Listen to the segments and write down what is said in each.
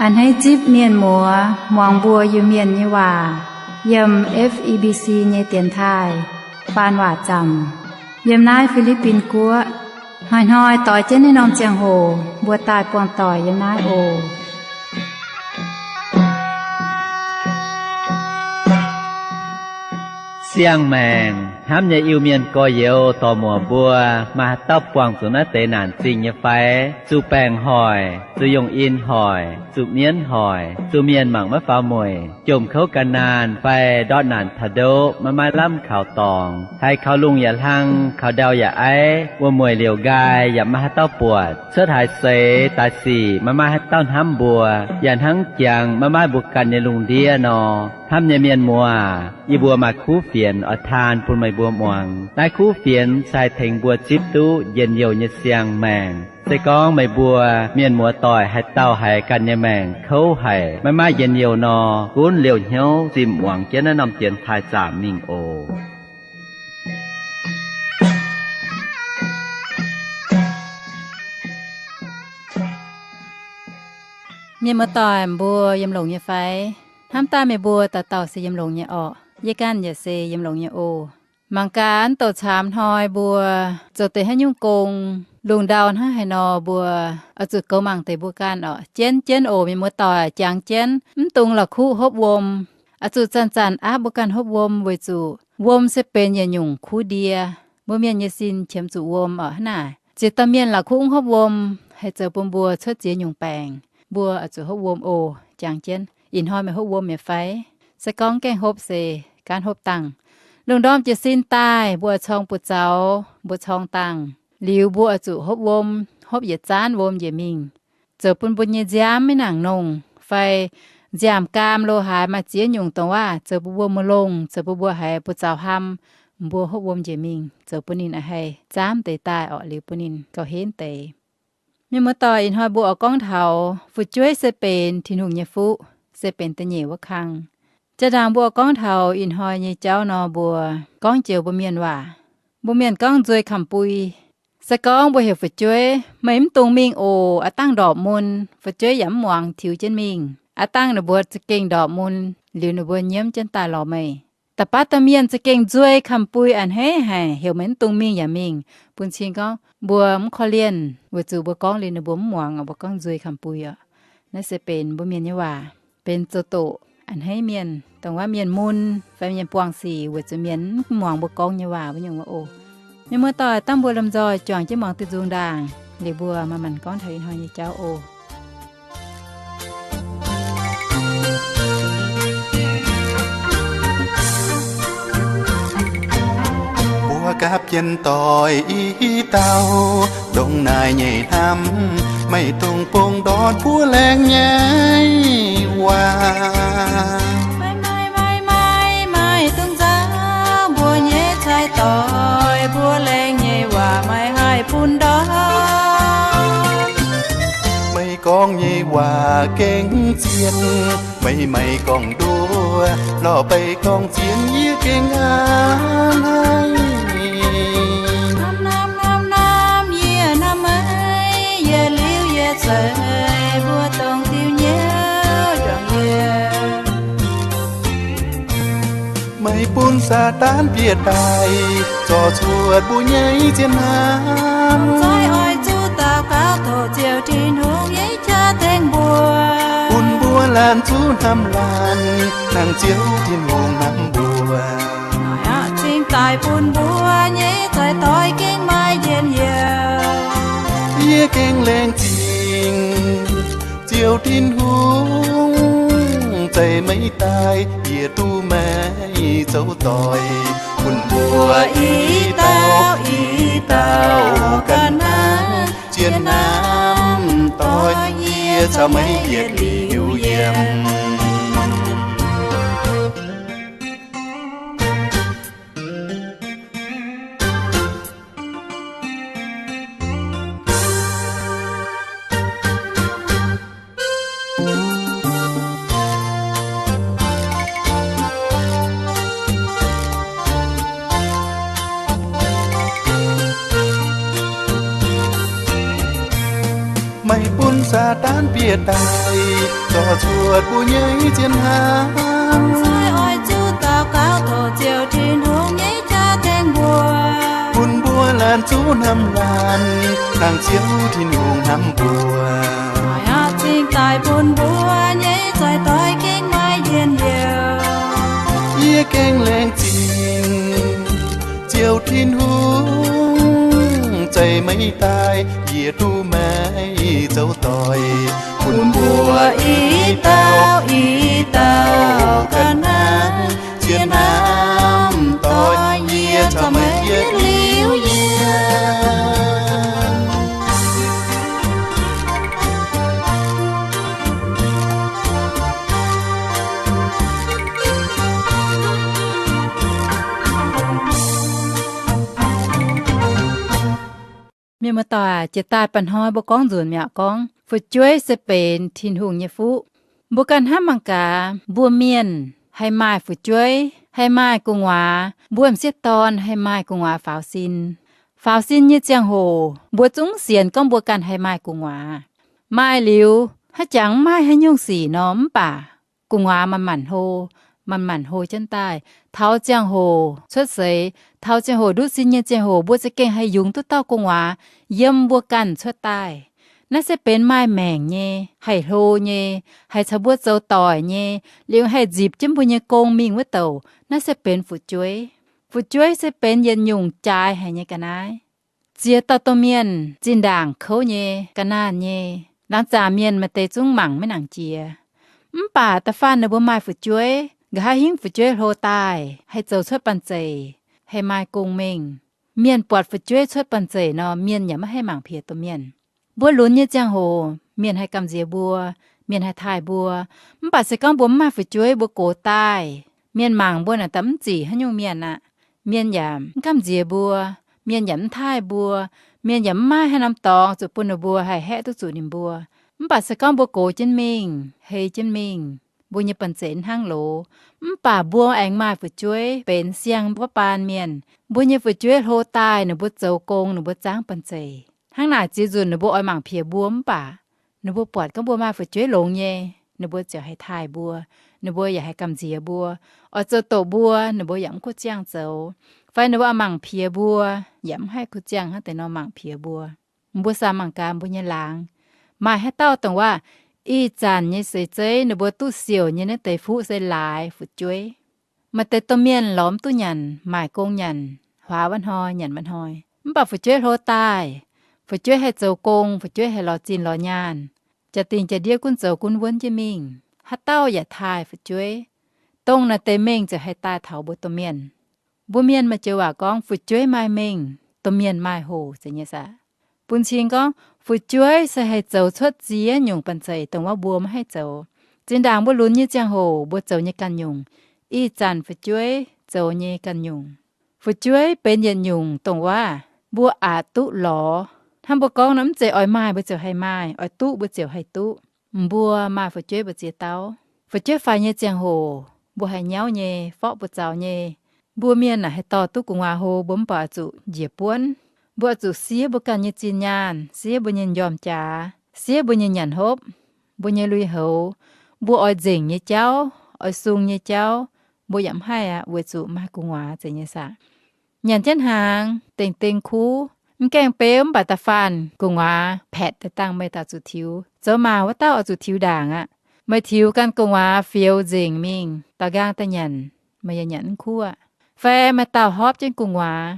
A'hneiv zipv mienh muoz muangx mbuo Iu-Mienh nyei waac yiem F E B C nyei dienx taaih faan waac zaamc yiem naaiv Fi^li^bin Guoqv. Hnoi-hnoi doix jienv naaiv norm ziangh hoc mbuo daaih buangh doic yiem naaiv oc. Siang-maengc hnamv nyei Iu-Mienh gorx-youz dorc-muoc mbuo, maaih haaix dauh buangh zuqc naaiv deix naanc zingh nyei fai? Zuqc baengc hoic, zuqc yungh in hoic, zuqc mienv hoic, zuqc mienh mangc maiv faaux mueic, jomc kouv gan naanh fai ndortv naanc taux ndoqv maiv maaih lamh kaux dorngx, haiz kaux lungh yaac hlang, kaux ndau yaac aiv, wuom-mueic liouc nqaai yaac maiv maaih haaix dauh buatc, cuotv haaix seix daaih sic maiv maaih haaix dauh hnamv mbuo, yaac hnangv jangx maiv maaih mbuo ganh nyei lungh ndiev nor. Hnamv nyei mienh muoz, yie mbuo maaih kuv fienx oix taan bun meih mbuo muangx. Naaiv kuv fienx se haih tengx mbuo zipv duqv njien-youh nyei siang-maengc. Se gorngv meih mbuo mienh muoz-doic haaix dauh haiz ganh nyei maengc kouv haic, maiv maaih njien-youh nor, gunv liouh hnyouv zimh muangx jienv naaiv norm dienx taaih zaamc mingh oc. Mienh muoz-doic mbuo yiem longx nyei fai? Hnamv daaih meih mbuo dauh dauh se yiem longx nyei orqc. Yie ganh yaac se yiem longx nyei oc. Mangc gaax, douc caamx hnoi mbuo zoux deix haaix nyungc gong, lungh ndau hnangv haaix nor, mbuo oix zuqc goux mangc deix mbuo ganh orqc. Jienv jienv oc, mienh muoz-doic, jangx jienv, mv dungx la'kuqv hopv wuom. Oix zuqc zanc-zanc aapv mbuo ganh hopv wuom, weic zuqc wuom se benx yietc nyungc kuv ndie. Mbuo mienh nyei sin qiemx zuqc wuom orqc. Hnangv naaic, ziex dauh mienh la'kuqv mv hopv wuom, haih zoux bun mbuo cuotv ziex nyungc baengc. Mbuo oix zuqc hopv wuom oc. Jangx jienv, ih hnoi meih hopv wuom mi'aqv fai? Se gorngv gaengh hopv se gaanv hopv dangh. Lungh ndorm jiez sin daaih, mbuo corng buoz-zaux, mbuo corng dangh liuz, mbuo oix zuqc hopv wuom, hopv yietc zaanv wuom njiec mingh, zoux bun mbuo nyei nziaamv maiv nangc nongh, fai nziaamv-gaam lo haaix maaih ziex nyungc dongh waac zoux bun mbuo maiv longh, zoux bun mbuo haiz buoz-zaux hlam, mbuo hopv wuom njiec mingh, zoux bun ninh haih zaamv deix daaih orqc, liuz bun ninh gauh henv deix. Mienh muoz-doic, ih hnoi mbuo oix gorngv taux fu'jueiv se benx Tin-Hungh nyei fuqv, se benx da'nyeic wuov kang. Jaa-ndaangc mbuo oix gorngv taux ih hnoi nyei jauv nor, mbuo gorngv joux mbuo mienh waac. Mbuo mienh gorngv nzuei kamx-bui. Se gorngv mbuo heuc fu'jueiv, meih mv dungx mingh oc, aav dangh ndorpc mun, fu'jueiv yaac mv muangx, tiux jienv mingh. Aav dangh ninh mbuo za'gengh ndorpc mun, liuz ninh mbuo nyiemv jienv daaih lorz meih. Da'faanh dauh mienh za'gengh nzuei kamx-bui a'hneiv haic, heuc meih mv dungx mingh yaac mingh. Bun cing gorngv mbuo mv korv-lienh, weic zuqc mbuo gorngv liuz ninh mbuo mv muangx, mbuo gorngv nzuei kamx-bui orqc. Naaiv se benx mbuo mienh nyei waac, benx zoux doqc a'hneiv mienh, dongh wuov mienh mun fai mienh buangh sic weic zuqc mienh mv muangx mbuo gorngv nyei waac wuov nyungc wuov oc. Mienh muoz-doic, dangh mbuo lomh nzoih juangc jienv muangx duqv nzung ndaangc, liuz mbuo manc-manc gorngv taux ih hnoi nyei jauv oc. Mbuo gapv jienv doic i dauh, dongh naaiv nyei hnamv, maiv dungx bungx ndortv mbuo laengz nyei waac. Maiv, maiv, maiv, maiv, maiv dungx nzauh mbuo nyei cai doic, mbuo laengz nyei waac maiv haih bun ndortv. Meih gorngv nyei waac gengh zien, meih maiv gorngv nduov, lorh beiv gorngv zien yie gengh hnamv. Hnamv, hnamv, hnamv, hnamv, yie hnamv meih, yie liuz yie zeiz mbuo dongh diuh hnyouv juangc yie. Meih bun Saadaan bieqc daaih, zorc cuotv mbuo nyei zien hnamv. Mv zeiz oix zuqc daux gaux tov Ziouv Tin-Hungh nyei qaqv tengx mbuo, bun mbuo laanh zuqc hnamv laanh, hnangv Ziouv Tin-Hungh hnamv mbuo. Naaiv aqv cingx daaih bun mbuo nyei cai doic gengh maaih njien-youh. Yie gengh laengz zingh Ziouv Tin-Hungh, zeiz meih daaih yie duqv meih zoux doic, bun mbuo i dauh i dauh ganh hnangv zien hnamv doic, yie caux meih yietc liuz yiem. Meih bun Saadaan bieqc daaih, zorc cuotv mbuo nyei zien hnamv. Sai oix zuqc daux gaux tov Ziouv Tin-Hungh nyei jaa-gaengh mbuo, bun mbuo laanh zuqc hnamv laanh, dangh Ziouv Tin-Hungh hnamv mbuo. Maaih aqv cingx daaih bun mbuo nyei zoi-doix gengh maaih njien-youh. Yie gengh laengz zingh Ziouv Tin-Hungh, zeiz meih daaih yie duqv meih zoux doic, bun mbuo i dauh i dauh ganh hnangv zien hnamv doic, yie caux meih yietc liuz yiem. Mienh muoz-doic, jiex daaih mba'hnoi mbuo gorngv nzunc mi'aqv, gorngv fu'jueiv se benx Tin-Hungh nyei fuqv. Mbuo ganh hnamv mangc gaax, mbuo mienh haih maaih fu'jueiv, haih maaih gu'nguaaz, mbuo m'sieqv dorn haih maaih gu'nguaaz faaux sin. Faaux sin nyei ziangh hoc mbuo zungv sienx gorngv mbuo ganh haih maaih gu'nguaaz. Maaih liuz, haaix jangx mv maaih haaix nyungc sic nor, mv baac gu'nguaaz manc-manc hlo, manc-manc hlo jienv daaih. Taux ziangh hoc cuotv seix, taux ziangh hoc nduqc sin nyei ziangh hoc, mbuo za'gengh haih yungz duqv dauh gu'nguaaz yiem mbuo ganh cuotv daaih. Naaiv se benx maaih maengc nyei, haih hlo nyei, haih caux mbuo zoux doic nyei, liuz haih nzipc jienv mbuo nyei gong mingh wuov douc, naaiv se benx fu'jueiv. Fu'jueiv se benx yietc nyungc jaaix haic nyei ga'naaiv. Ziex dauh domh mienh zinh ndaangc kouv nyei, ga'naanh nyei. Laangz zaangc mienh maaih deix zungv mangc maiv nangc jiex. Mv baac da'faanh ninh mbuo maaih fu'jueiv, nqa'haav hingv fu'jueiv hlo daaih, haih zoux cuotv banh zeic, haih maaih gong-mengh. Mienh buatc fu'jueiv cuotv banh zeic nor, mienh yaac maiv haih mangc piex domh mienh. Mbuo lunx nyei ziangh hoc, mienh haih gamh nziex mbuo, mienh haih taaih mbuo. Mv baac se gorngv mbuo mv maaih fu'jueiv, mbuo gox daaih, mienh mangc mbuo naaic daaih mv zic haaix nyungc mienh aqv. Mienh yaac mv gamh nziex mbuo, mienh yaac mv taaih mbuo, mienh yaac mv maaih haaix norm dorngx zuqc bun ninh mbuo haih haeqv duqv zuqc ninh mbuo. Mv baac se gorngv mbuo gox jienv mingh, hei jienv mingh, mbuo nyei banh zeic hnangv loz, mv baac mbuo aengx maaih fu'jueiv benx siang-baan mienh. Mbuo nyei fu'jueiv hlo daaih, ninh mbuo zoux gong, ninh mbuo zangv banh zeic. Hnangv naaic ziex nzunc ninh mbuo oix mangc piex mbuo mv baac ninh mbuo buatc gorngv mbuo maaih fu'jueiv longx nyei, ninh mbuo ziouc haih taaih mbuo, ninh mbuo yaac haih gamh nziex mbuo. Oix zoux doqc mbuo, ninh mbuo yaac mv kuv ziangh zoux. Fai ninh mbuo oix mangc piex mbuo, yaac mv haih kuv ziangh hnangv deix nor mangc piex mbuo. Mbuo samx mangc gaax mbuo nyei laangz, maaih haaix dauh dongh waac ih zanc nyei seix zeiv ninh mbuo duqv siouc nyei naaiv deix fuqv se laaix fu'jueiv. Maaih deix domh mienh lorz mv duqv nyanc, maaic gong nyanc, huaax wuov hnoi nyanc wuov hnoi, mv baac fu'jueiv hlo daaih, fu'jueiv haih zoux gong, fu'jueiv haih lorz zinh lorz nyaanh, jaa-dingh jaa-ndiev gunv zoux gunv wuonv jienv mingh. Haaix dauh yaac taaih fu'jueiv, dongh naaiv deix mengh ziouc haih daaih taux mbuo domh mienh. Mbuo mienh maaih joux waac gorngv, fu'jueiv maaih mengh, domh mienh maaih hoc, zeiz nyei saah? Bun cing gorngv fu'jueiv se haih zoux cuotv ziex nyungc banh zeic dongh wuov mbuo maiv haih zoux. Zinh ndaangc mbuo lunx nyei ziangh hoc mbuo zoux nyei ganh nyungc, ih zanc fu'jueiv zoux nyei ganh nyungc. Fu'jueiv benx yietc nyungc dongh wuov mbuo aqc duqv lorz. Hnangv mbuo gorngv nor, mv zeiz oix maaih mbuo ziouc haih maaih, oix duqv mbuo ziouc haih duqv. Mbuo maaih fu'jueiv mbu'ziex dauh. Fu'jueiv faix nyei ziangh hoc mbuo haih nyauv nyei, forqv buoz-zaux nyei. Mbuo mienh naaic haih dorh duqv gu'nguaaz hlo, mbuo mv baac oix zuqc njiec buonv. Mbuo oix zuqc siev mbuo ganh nyei zinh nyaanh, siev mbuo nyei njormh jaax, siev mbuo nyei nyanc hopv, mbuo nyei lui-houx. Mbuo oix nzengc nyei jauv, oix sung nyei jauv, mbuo yaac mv haih aqv, weic zuqc maaih gu'nguaaz, zeiz nyei saah? Nyanc jienv hnaangx dengh dengh kuv, mv gaengh beuv mv baac da'faanh gu'nguaaz paetc daaih dangh meih daaih zuqc tiux. Zoux maac wuov dauh oix zuqc tiux ndaangc aqv. Meih tiux ganh gu'nguaaz fioux nzengc mingh, daaux nqaang daaih nyanc, meih yaac nyanc mv kuv aqv. Fai maaih dauh hopv jienv gu'nguaaz,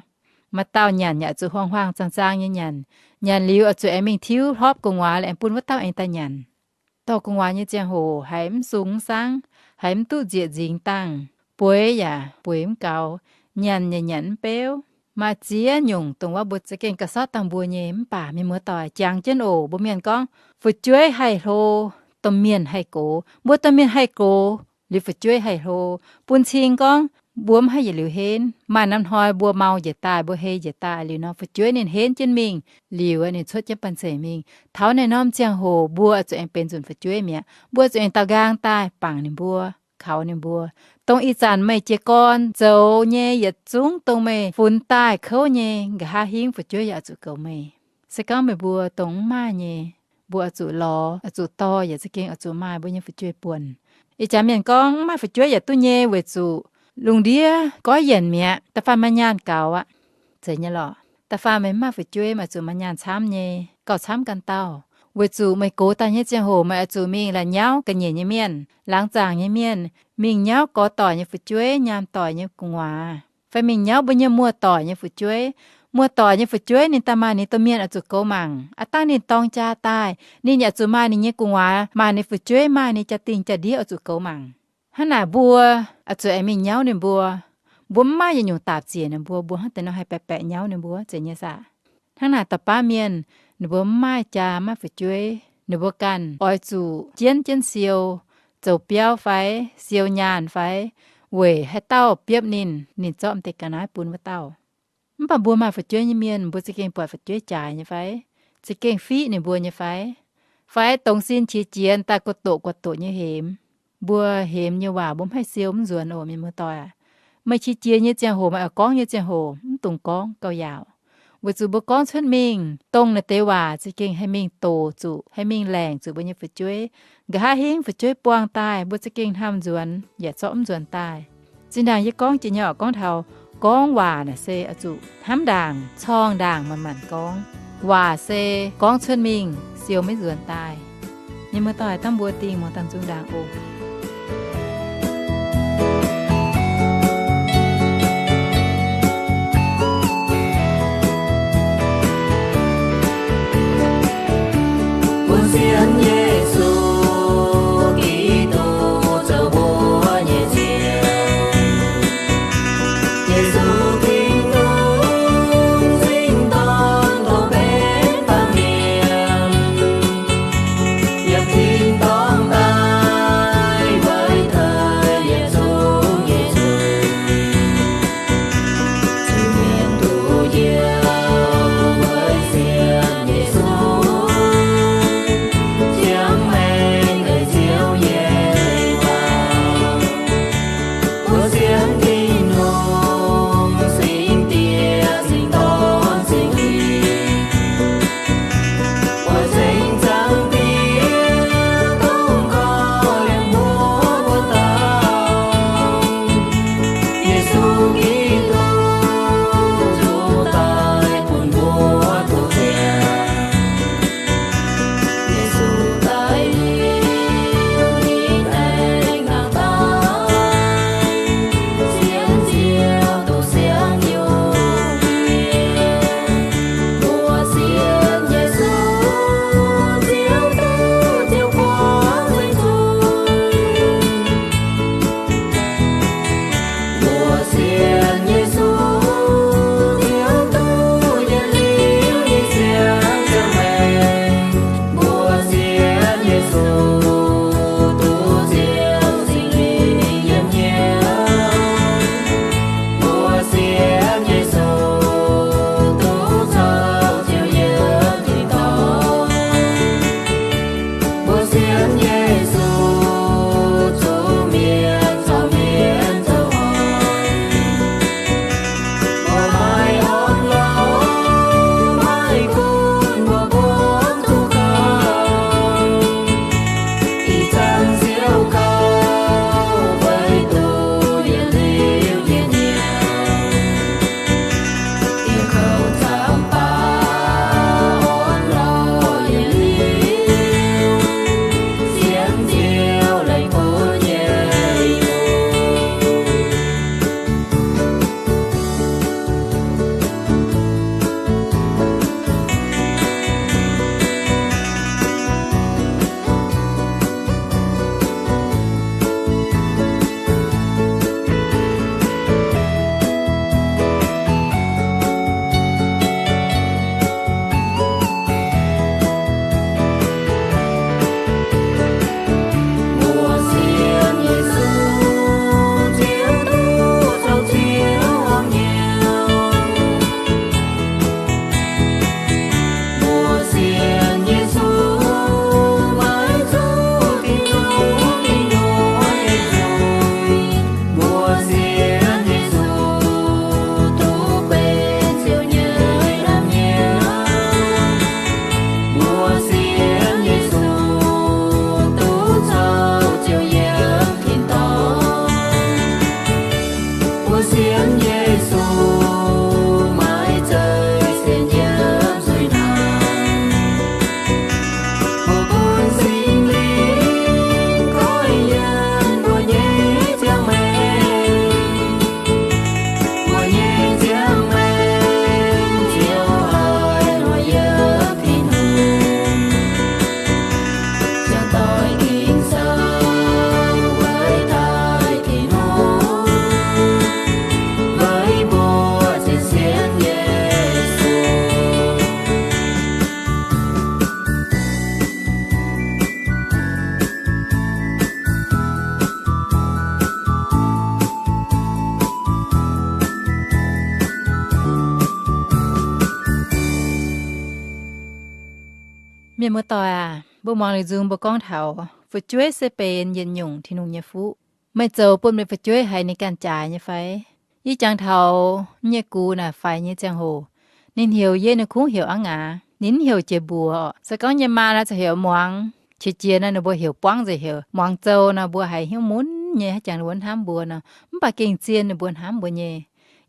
maaih dauh nyanc yaac zuqc huaang-huaang zaang-zaang nyei nyanc. Nyanc liuz oix zuqc aengx mingh tiuv hopv gu'nguaaz, aengx bun wuov dauh aengx daaih nyanc. Dorh gu'nguaaz nyei ziangh hoc haiz mv sung mv saangv, haiz mv duqv nzieqc nzingx dangh, bueix yaac bueix mv gaux, nyanc yaac nyanc mv beuv. Maaih ziex nyungc dongh wuov mbuo za'gengh gauh sortv dangh mbuo nyei. Mv baac mienh muoz-doic, jangx jienv oc, mbuo mienh gorngv fu'jueiv haih hlo, domh mienh haih gox. Mbuo domh mienh haih gox liuz fu'jueiv haih hlo. Bun cing gorngv mbuo mv haih yietc liuz henv. Maaih norm hnoi mbuo mau njiec daaih, mbuo hei njiec daaih liuz nor, fu'jueiv ninh henv jienv mingh, liuz ninh cuotv jienv banh zeic mingh. Taux naaiv norm ziangh hoc mbuo zuqc aengx benx nzunc fu'jueiv mi'aqv. Mbuo zuqc aengx daaux nqaang daaih bangc ninh mbuo, kaux ninh mbuo. Dongh ih zanc meih jiez gorn zoux nyei yietc zungv dongh meih funx daaih kouv nyei, nqa'haav hingv fu'jueiv yaac zuqc goux meih. Se gorngv meih mbuo dongh mv maaih nyei, mbuo oix zuqc lorz, oix zuqc dorh, yaac za'gengh oix zuqc maaih mbuo nyei fu'jueiv buonc. Ih jaax mienh gorngv, mv maaih fu'jueiv yaac duqv nyei, weic zuqc lungh ndiev goiv yienc mi'aqv, da'faanh maaih nyaanh gaux aqv. Zeiz nyei lorqc. Da'faanh meih mv maaih fu'jueiv, meih oix zuqc maaih nyaanh camv nyei, gauh camv ganh dauh. Weic zuqc meih gox daaih nyei ziangh hoc meih oix zuqc mingh la'nyauv ga'nyiec nyei mienh, laangz zaangc nyei mienh, mingh nyauv gorx doic nyei fu'jueiv, nyaanh doic nyei gu'nguaaz, fai mingh nyauv mbuo nyei muoz-doic nyei fu'jueiv. Muoz-doic nyei fu'jueiv ninh daaih maaih ninh domh mienh oix zuqc goux mangc. Aav dangh ninh dorng jaa daaih, ninh yaac zuqc maaih ninh nyei gu'nguaaz, maaih ninh fu'jueiv, maaih ninh jaa-dingh jaa-ndiev oix zuqc goux mangc. Hnangv naaic mbuo oix zuqc aengx mingh nyauv ninh mbuo. Mbuo mv maaih yietc nyungc daapc ziec ninh mbuo, mbuo hnangv deix nor haih baeqc baeqc nyauv ninh mbuo, zeiz nyei saah? Hnangv naaic dauh baav mienh, ninh mbuo mv maaih jaa mv maaih fu'jueiv, ninh mbuo ganh oix zuqc jienv jienv siou, zoux biauv fai siou nyaanh fai, weic haaix dauh biopv ninh, ninh zorqv m'deix ga'naaiv bun wuov dauh. Mv baac mbuo maaih fu'jueiv nyei mienh, mbuo za'gengh buatc fu'jueiv jaaix nyei fai? Za'gengh fiqv ninh mbuo nyei fai? Fai dongz sin qiex jiez daaih gu'doqc gu'doqc nyei hemx? Mbuo hemx nyei waac mbuo mv haih siou mv nzuonx oc, mienh muoz-doic aac. Meih qiex jiez nyei ziangh hoc, meih oix gorngv nyei ziangh hoc, mv dungx gorngv gauh yaauc. Weic zuqc mbuo gorngv cuotv mingh, dongh naaiv deix waac za'gengh haih mingh doqc zuqc, haih mingh laengc zuqc mbuo nyei fu'jueiv. Nqa'haav hingv fu'jueiv buangh daaih, mbuo za'gengh hnamv nzuonx yaac zorqv mv nzuonx daaih. Zinh ndaangc yie gorngv jiex nyei oc, gorngv taux gorngv waac naaic se oix zuqc hnamv ndaangc, corngh ndaangc manc-manc gorngv. Waac se gorngv cuotv mingh, siou maiv nzuonx daaih. Mienh muoz-doic, dangh mbuo dingh muangx dangh zungh ndaangc oc. Bun sienx Yesu Giduc zoux mbuo nyei Ziouv. Yesu Giduc singx dorn tov benx baamh mienh, yiem tin-dorngh daaih Mienh muoz-doic aac, mbuo muangx liuz nzung mbuo gorngv taux fu'jueiv se benx yietc nyungc Tin-Hungh nyei fuqv. Meih zoux bun meih fu'jueiv haiz ninh ganh jaaix nyei fai? Yie jangx taux nyei gux naaic faix nyei ziangh hoc, ninh heuc yie, ninh kungx heuc a'ngaaz, ninh mv heuc jiex mbuox oc. Se gorngv nyei maa naaiv ziouc heuc muangx. Qiex jiez naaiv ninh mbuo heuc buangv nzengc, heuc muangx zou nor, mbuo haiz hnyouv mun nyei, haaix jangx ninh mbuo hnamv mbuo nor. Mv baac gengh zien ninh mbuo hnamv mbuo nyei.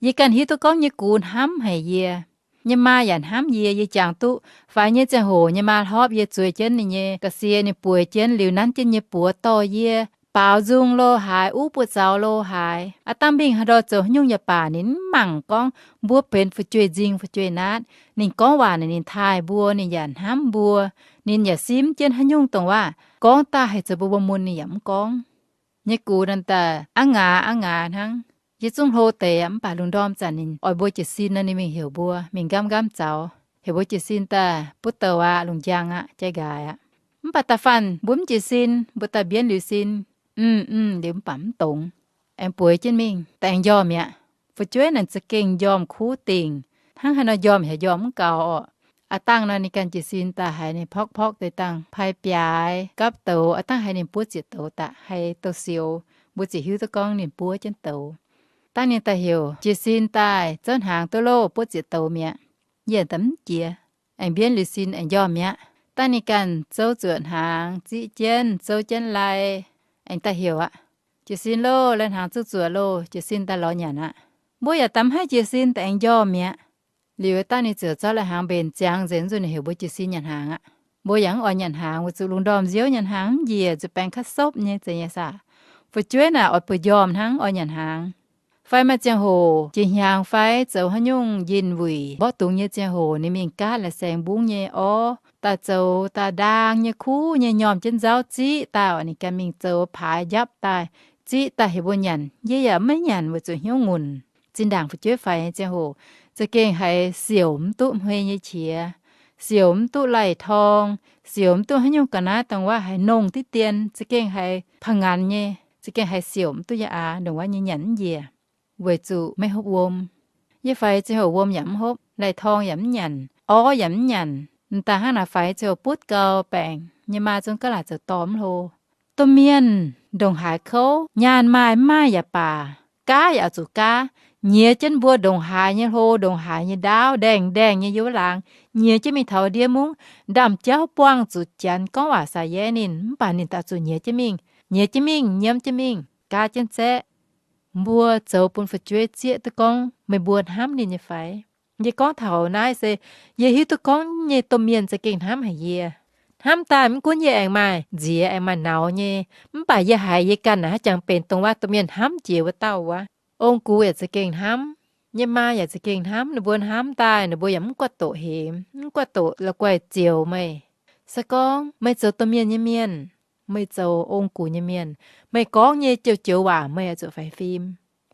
Yie ganh hiuv duqv gorngv nyei gux hnamv haic yie. Nyei maa yaac hnamv yie. Yie jangx duqv faix nyei ziangh hoc, nyei maa hlorpv yie, zueiz jienv ninh nyei ga'sie, ninh bueix jienv liuz nanv jienv nyei buoz dorh yie, baaux nzung lo haaix, uv buoz zaux lo haaix. Aav dangh mingh haaix ndau zoux haaix nyungc yaac baac, ninh mv mangc gorngv mbuo benx fu'jueiv-nzingh fu'jueiv-naatv. Ninh gorngv waac naaic ninh taaih mbuo, ninh yaac hnamv mbuo. Ninh yaac simv jienv haaix nyungc dongh waac gorngv daaih haih zoux mbuo mbuo mun, ninh yaac mv gorngv. Nyei gux naaic daaih a'ngaaz a'ngaaz hnangv. Yie zungv hlo deix aqv, mv baac lungh ndorm zanc ninh oix mbuo jiez sin nor, ninh mingh heuc mbuo mingh nqamv nqamv zaux, heuc mbuo jiez sin daaih buov douh aqv, lungh njang aqv, jai nqaaix aqv. Mv baac da'faanh mbuo mv jiez sin, mbuo daaih mbienv liuz sin, mm, mm, liuz mv baac mv dongz, aengx bueix jienv mingh, daaih aengx njormh mi'aqv. Fu'jueiv naaic za'gengh njormh kuv dingc, hnangv haaix nor njormh haic, njormh mv gaux orqc. Aav dangh nor ninh ganh jiez sin daaih haiz ninh porqv porqv deix dangh pai biaaix gapv douz, aav dangh haiz ninh buov zieqc douz daaih, haiz douz sioux, mbuo ziouc hiuv duqv gorngv ninh buov jienv douz. Dangh ninh daaih heuc jiez sin daaih zouv hnaangx duqv loh, buov zieqc douz mi'aqv. Yie daaih mv jiex, aengx mbienv liuz sin aengx njormh mi'aqv. Dangh ninh ganh zouv zuoqc hnaangx ziqv jienv, zouv jienv lai, aengx daaih heuc aqv. Jiez sin loh, lai hnaangx zouv zuoqc loh. Jiez sin daaih lorz nyanc aqv. Mbuo yaac daaih mv haih jiez sin, daaih aengx njormh mi'aqv. Liuz dangh ninh ziouc zorqv lai hnaangx mbenc ziangx nzengc, zuqc ninh heuc mbuo jiez sin nyanc hnaangx aqv. Mbuo yaac mv oix nyanc hnaangx, weic zuqc lungh ndorm nziouv nyanc hnaangx mv njiec, zuqc baengc kaav sopv nyei, zeiz nyei saah. Fu'jueiv naaic oix bueix njormh hnangv, oix nyanc hnaangx. Fai maaih ziangh hoc jiex hnyangx fai zoux haaix nyungc njien-wuic mborqv dungz nyei ziangh hoc, ninh mingh gaatv la'saengx mbungv nyei orv, daaih zoux daaih ndaang nyei kuv nyei, nyormh jienv nzauv ziqv daaih oc. Ninh ganh mingh zoux paaix njapv daaih, ziqv daaih heuc mbuo nyanc. Yie yaac maiv nyanc weic zuqc hnyouv ngunc. Zinh ndaangc fu'jueiv faix nyei ziangh hoc, za'gengh haiz siouc mv duqv hmei nyei qiex, siouc mv duqv lai-torng, siouc mv duqv haaix nyungc ga'naaiv dongh waac haiz nongh diqv dien, za'gengh haiz pa'nganx nyei, za'gengh haiz siouc mv duqv yaac aax ndongc waac nyei nyanc mv njiec, weic zuqc maiv hopv wuom. Yie faix ziangh hoc wuom yaac mv hopv, lai-torng yaac mv nyanc, orv yaac mv nyanc. M'daaih hnangv naaic faix ziangh hoc butv gau baengc, nyei maa zungv gaav laac zoux dorh mv hlo. Domh mienh ndongc haaix kouv, nyaanh maaih mv maaih yaac baac, gaav yaac oix zuqc gaav, nyiex jienv mbuo ndongc haaix nyei hlo, ndongc haaix nyei ndaauv, ndaengh ndaengh nyei yiem wuov laangz, nyiex jienv mingh taux ndiev mungv, ndaamv-jauv buangh zuqc janx gorngv waac saax-yaev ninh, mv baac ninh daaih zuqc nyiex jienv mingh, nyiex jienv mingh, nyiemv jienv mingh, gaav jienv zaeqv. Mbuo zoux bun fu'jueiv zieqv duqv gorngv meih mbuo hnamv ninh nyei fai? Yie gorngv taux naaiv se yie hiuv duqv gorngv nyei domh mienh za'gengh hnamv haic yie. Hnamv daaih mv gunv yie aengx maaih nziex aengx maaih nauz nyei, mv baac yie haiz yie ganh naaic haaix jangx benx dongh waac domh mienh hnamv jiex wuov dauh wuov. Ong-gux yaac za'gengh hnamv, nyei maa yaac za'gengh hnamv. Ninh mbuo hnamv daaih ninh mbuo yaac mv guaix doqc hemx, mv guaix doqc la'guaih zioux meih. Se gorngv meih zoux domh mienh nyei mienh, meih zoux ong-gux nyei mienh, meih gorngv nyei joux-joux waac meih oix zuqc faix fim.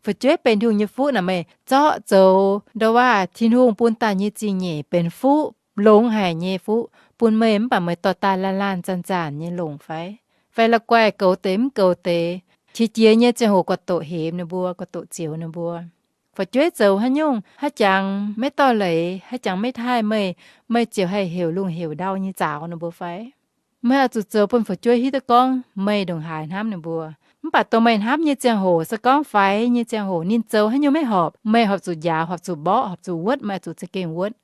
Fu'jueiv benx Tin-Hungh nyei fuqv naaic, meih zorqv zoux ndongc waac Tin-Hungh bun daaih nyei zingh nyeic benx fuqv, longx haic nyei fuqv bun meih, mv baac meih dorh daaih laanh laanh zanc zanc nyei longc fai? Fai la'guaih goux deix mv goux deix, qiex jiez nyei ziangh hoc guaix doqc hemx ninh mbuo, guaix doqc zioux ninh mbuo. Fu'jueiv zoux haaix nyungc haaix jangx maiv dorh leiz, haaix jangx maiv taaih meih, meih ziouc haih heuc lungh heuc ndau nyei nzaaux ninh mbuo fai? Meih oix zuqc zoux bun fu'jueiv hiuv duqv gorngv meih ndongc haaix hnamv ninh mbuo. Mv baac dongh meih hnamv nyei ziangh hoc, se gorngv faix nyei ziangh hoc, ninh zoux haaix nyungc maiv horpc, meih horpc zuqc njaaux, horpc zuqc mborqv, horpc zuqc wuotv, meih oix zuqc za'gengh wuotv.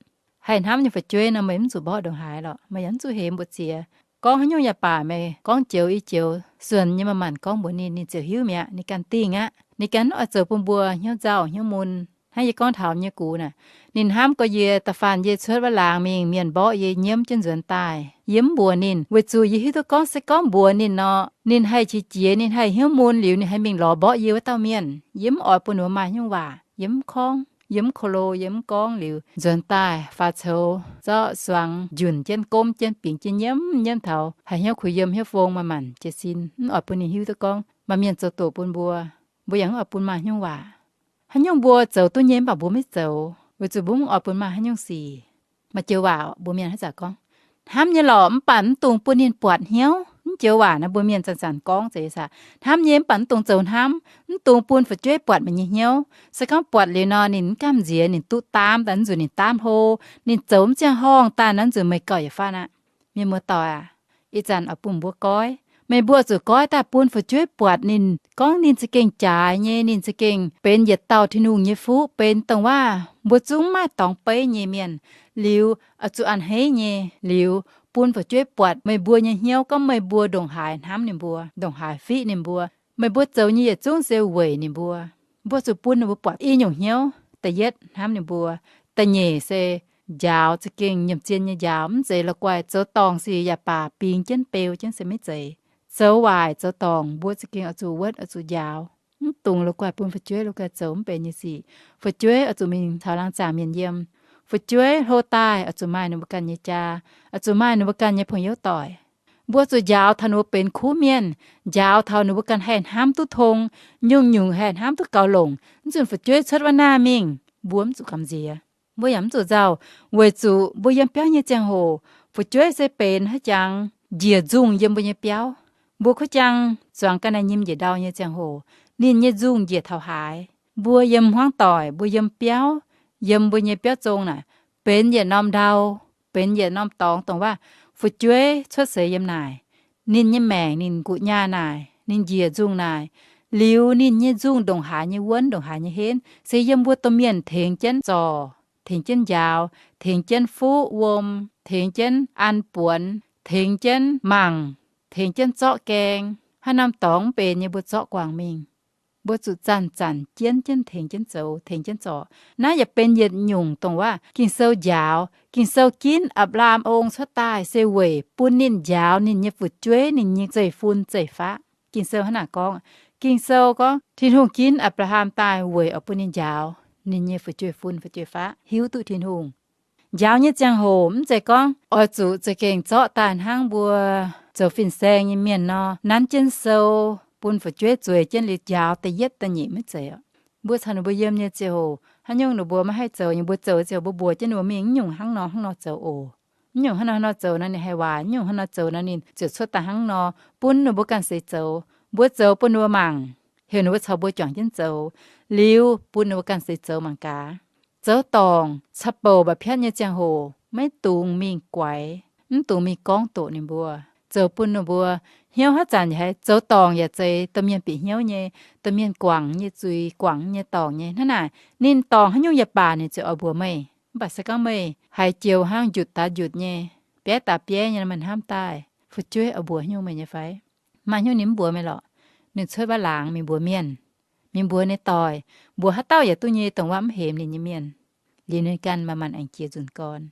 Haih hnamv nyei fu'jueiv nor, meih mv zuqc mborqv ndongc haaix lorqc, meih yaac mv zuqc hemx mbu'ziex. Gorngv haaix nyungc yaac baac, meih gorngv joux i joux suonc nyei, manc-manc gorngv mbuox ninh, ninh ziouc hiuv mi'aqv. Ninh ganh dingh aqv. Ninh ganh oix zoux bun mbuo hnyouv nzauh hnyouv mun. Hnangv yie gorngv taux nyei gux naaic, ninh hnamv gorx yie, da'faanh yie cuotv wuov laangz mingh, mienh mborqv yie nyiemv jienv nzuonx daaih, yie mv mbuox ninh, weic zuqc yie hiuv duqv gorngv se gorngv mbuox ninh nor, ninh haih qiex jiez, ninh haih hnyouv mun liuz, ninh haih mingh lorz mborqv yie wuov dauh mienh. Yie mv oix bun ninh mbuo maaih haaix nyungc waac, yie mv gorngv, yie mv ko lo, yie mv gorngv liuz, nzuonx daaih faaux coux zorqv suangx njunc jienv, gomv jienv, bingx jienv, nyiemv nyiemv taux haih hnyouv kuh yiem hnyouv fong, manc-manc jiez sin, mv oix bun ninh hiuv duqv gorngv maaih mienh zoux doqc bun mbuo. Mbuo yaac mv oix bun maaih haaix nyungc waac. Haaix nyungc mbuo zoux duqv nyei mv baac mbuo maiv zoux, weic zuqc mbuo mv oix bun maaih haaix nyungc sic. Maaih joux waac mbuo mienh haaix zanc gorngv, hnamv nyei lorqc, mv baac mv dungx bun ninh buatc hnyouv. Mv joux waac naaiv mbuo mienh zanc-zanc gorngv zeiz saah, hnamv nyei mv baac mv dungx zoux hnamv, mv dungx bun fu'jueiv buatc meih nyei hnyouv. Se gorngv buatc liuz nor, ninh mv gamh nziex, ninh duqv daamv daaih, mv nzunc ninh daamv hlo, ninh zoux mv ziangh horngh daaih nor, mv nzunc meih gauh yietc faanv aqv. Mienh muoz-doic aac, ih zanc oix bun mbuo goiv, meih mbuo oix zuqc goiv daaih bun fu'jueiv buatc ninh gorngv ninh za'gengh jaaix nyei, ninh za'gengh benx yietc dauh Tin-Hungh nyei fuqv, benx dongh waac mbuo zungv maaih dorngx beiv nyei mienh. Liuz oix zuqc a'hneiv nyei, liuz bun fu'jueiv buatc meih mbuo nyei hnyouv, gorngv meih mbuo ndongc haaix hnamv ninh mbuo, ndongc haaix fiqv ninh mbuo. Meih mbuo zoux nyei yietc zungv se weic ninh mbuo. Mbuo zuqc bun ninh mbuo buatc i nyungc hnyouv. Da'yietv, hnamv ninh mbuo. Da'nyeic se njaaux za'gengh nyiemc zien nyei njaaux, mv zeiz la'guaih zoux dorngc sic yaac baac bingx jienv beu jienv se maiv zeiz. Zoux waaic zoux dorngc mbuo za'gengh oix zuqc wuotv, oix zuqc njaaux. Mv dungx la'guaih bun fu'jueiv la'guaih zoux mv benx nyei sic. Fu'jueiv oix zuqc mingh caux laangz zaangc mienh yiem. Fu'jueiv hlo daaih oix zuqc maaih ninh mbuo ganh nyei jaa, oix zuqc maaih ninh mbuo ganh nyei pong-youv doic. Mbuo zuqc njaaux taux ninh mbuo benx kuv mienh, njaaux taux ninh mbuo ganh haih hnamv duqv tong, nyungc-nyungc haih hnamv duqv gaux longc. Mv zunc fu'jueiv cuotv wuov naaiv mingh, mbuo mv zuqc gamh nziex, mbuo yaac mv zuqc nzauh, weic zuqc mbuo yiem biauv nyei ziangh hoc, fu'jueiv se benx haaix jangx njiec nzungh yiem mbuo nyei biauv. Mbuo kuv jang zuangx ga'naaiv nyim njiec ndau nyei ziangh hoc, ninh nyei nzungh njiec taux haaix, mbuo yiem hmuangv doic, mbuo yiem biauv, yiem mbuo nyei biauv zong naaic, benx yietc norm ndau, benx yietc norm dorngx dongh waac fu'jueiv cuotv seix yiem naaic. Ninh nyei maengc ninh nqox nyaah naaic, ninh njiec nzungh naaic, liuz ninh nyei nzungh ndongc haaix nyei wuonv, ndongc haaix nyei henv, se yiem mbuo domh mienh tengx jienv zorc, tengx jienv njaaux, tengx jienv fuqv wuom, tengx jienv an buonx, tengx jienv mangc, tengx jienv zorqv gaeng. Haaix norm dorngx mv benx nyei mbuo zorqv guangc mingh. Mbuo zuqc zanc-zanc jienv jienv tengx jienv zoux, tengx jienv zorc. Naaiv yaac benx yietc nyungc dongh waac Ging-Sou njaaux. Ging-Sou ginv Apc^laa^ham ong cuotv daaih se weic bun ninh njaaux ninh nyei fu'jueiv, ninh nyei zeiv-fun zeiv-faqv. Ging-Sou hnangv naaic gorngv. Ging-Sou gorngv Tin-Hungh ginv Apc^laa^ham daaih weic oix bun ninh njaaux ninh nyei fu'jueiv-fun fu'jueiv-faqv hiuv duqv Tin-Hungh. Njaaux nyei ziangh hoc mv zeiz gorngv oix zuqc za'gengh zorqv daaih hnangv mbuo zoux fin-saeng nyei mienh nor, nanv jienv sou, bun fu'jueiv zueiz jienv liuz njaaux da'yietv da'nyeic, maiv zeiz oc. Mbuo caux ninh mbuo yiem nyei ziangh hoc, haaix nyungc ninh mbuo maiv haih zoux nyei, mbuo zoux ziouc mbuo mbuox jienv ninh mbuo mingh, mv nyungc hnangv nor hnangv nor zoux oc. Mv nyungc hnangv nor hnangv nor zoux nor ninh haih waaic, mv nyungc hnangv nor zoux nor ninh ziouc cuotv daaih hnangv nor, bun ninh mbuo ganh seix zoux. Mbuo zoux bun ninh mbuo mangc, heuc ninh mbuo caux mbuo juangc jienv zoux, liuz bun ninh mbuo ganh seix zoux mangc gaax. Zoux dorngc caux bouc mba'piatv nyei ziangh hoc maiv dungx mingh guaix, mv dungx mingh gorngv doqc ninh mbuo. Zoux bun ninh mbuo hnyouv haaix zanc yaac haiz zoux dorngc yaac zeiz domh mienh bieqc hnyouv nyei, domh mienh guangc nyei zuiz, guangc nyei dorngc nyei. Hnangv naaic, ninh dorngc haaix nyungc yaac baac ninh ziouc oix mbuox meih. Mv baac se gorngv meih haiz joux hnangv njutc daaih njutc nyei, bieiv daaih bieiv nyei nor, meih hnamv daaih fu'jueiv oix mbuox haaix nyungc meih nyei fai? Maaih haaix nyungc ninh mv mbuox meih lorqc. Ninh cuotv wuov laangz mingh mbuox mienh, mingh mbuox ninh doic, mbuox haaix dauh yaac duqv nyei, dongh wuov mv hemx ninh nyei mienh. Liuz ninh ganh manc-manc aengx jiex nzunc gorn.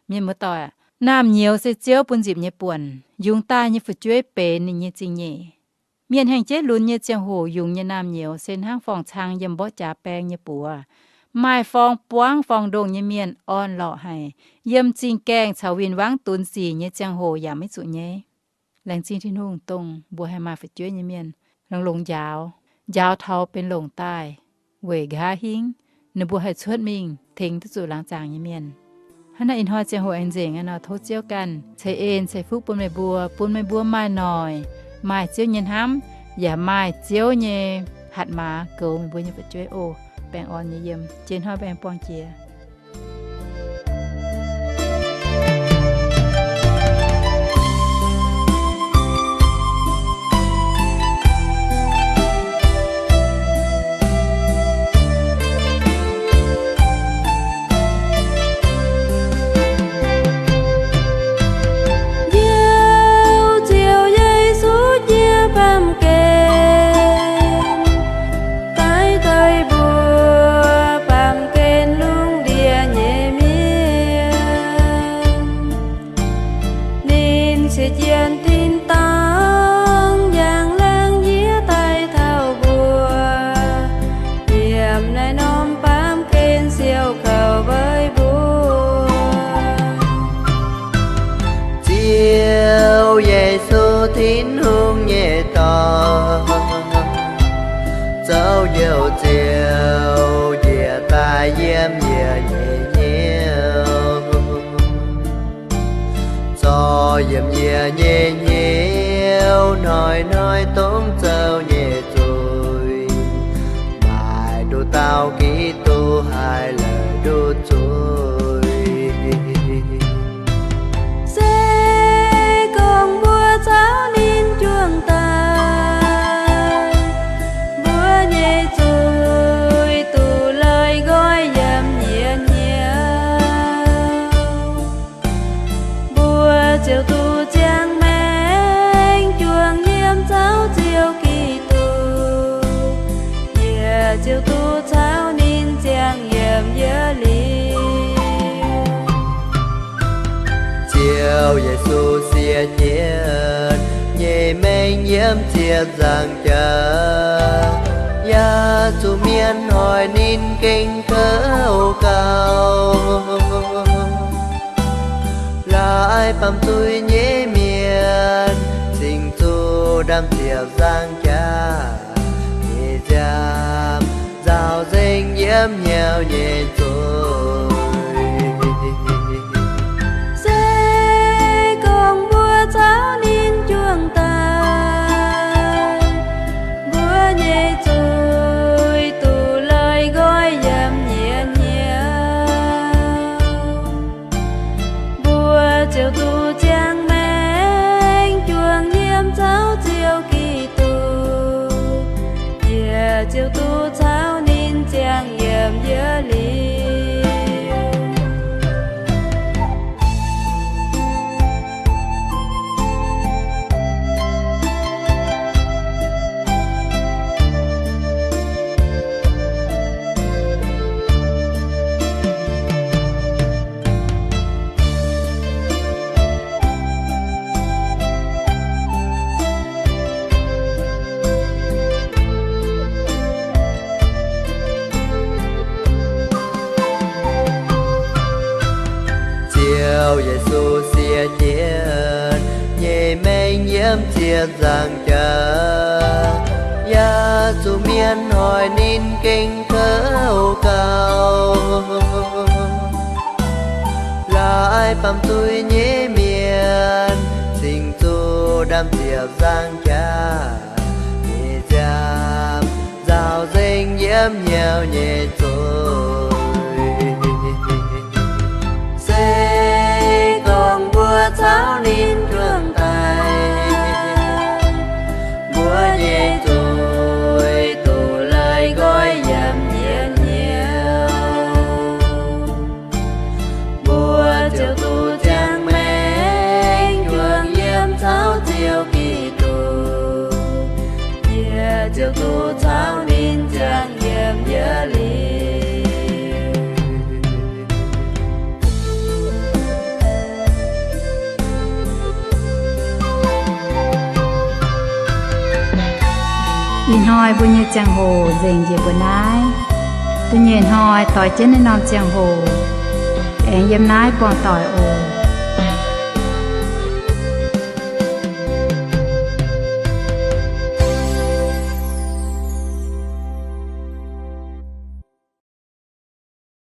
Mienh muoz-doic aac, naamh nyouz se Ziouv bun nzipc nyei buonc. Yungz daaih nyei fu'jueiv benx ninh nyei zingh nyeic. Mienh haengh jeiv lunx nyei ziangh hoc yungz nyei naamh nyouz se hnangv forng-cang yiem mborqv jaax baeng nyei buoz. Maaih forng-buangv forng-ndongh nyei mienh orn-lorqc haic. Yiem zingh gaengh caux win-wangv dunx sic nyei ziangh hoc yaac maiv zuqc nyaiv. Laengz zingh Tin-Hungh dongh mbuo haih maaih fu'jueiv nyei mienh longx-longx njaaux, njaaux taux benx longc daaih weic nqa'haav hingv ninh mbuo haih cuotv mingh tengx duqv zuqc laangz zaangc nyei mienh. Hnangv naaiv ih hnoi ziangh hoc aengx nzengc aqv nor, tov Ziouv ganh ceix en ceix fuqv bun meih mbuo, bun meih mbuo maaih noic, maaih Ziouv nyei hnamv, yaac maaih Ziouv nyei hatc maaz goux meih mbuo nyei fu'jueiv oc. Baengh orn nyei yiem. Jiex hnoi baengh buangh jiex. Njoux Ziouv Yesu nyei baamh gen, daaih doix mbuo baamh gen lungh ndiev nyei mienh. Ninh se jien tin-dorngh yangh laangz yie daaih taux mbuo, yiem naaiv norm baamh gen siou kaux weic mbuo. Ziouv Yesu, Tin-Hungh nyei Dorn, zoux Njoux Ziouv njiec daaih yiem yie nyei hnyouv, zorc yiem yie nyei hnyouv, hnoi-hnoi dongh zoux nyei zuiz, maaih nduqc dauh Giduc haih la'duqv zuiz. Se Ziouv duqv caux ninh ziangh yiem yie liuz. Ziouv Yesu siex jienv nyei mengh yiem ziepc nzaangc jaax, yaac zuqc mienh hoic ninh gengh kouv gau. Laaix baamh zuiz nyei mienh cingx zuqc ndaamv-ziepc nzaangc jaax nyei nziaamv nzaaux nzengc yiem hnyouv nyei zuiz. Se gorngv mbuo caux ninh juangc daaih, mbuo nyei zuiz duqv laaix nqoi yiem nyie hnyouv. Mbuo ziouc duqv ziangh maengc juangc yiem caux Ziouv Giduc, yie ziouc duqv caux ninh ziangh yiem yie liuz. Ziouv Yesu siex jienv nyei mengh yiem ziepc nzaangc jaax, yaac zuqc mienh hoic ninh gengh kouv gau. Laaix baamh zuiz nyei mienh cingx zuqc ndaamv-ziepc nzaangc jaax nyei nziaamv nzaaux nzengc yiem hnyouv nyei zuiz. Se gorngv mbuo caux ninh juangc daaih, mbuo nyei zuiz duqv laaix nqoi yiem nyie hnyouv. Mbuo ziouc duqv ziangh maengc juangc yiem caux Ziouv Giduc, yie ziouc duqv caux ninh ziangh yiem yie liuz. Ih hnoi mbuo nyei ziangh hoc nzengc njiec mbuo naaiv. Da'nyeic hnoi doix jienv naaiv norm ziangh hoc, aengx yiem naaiv buangh doic oc.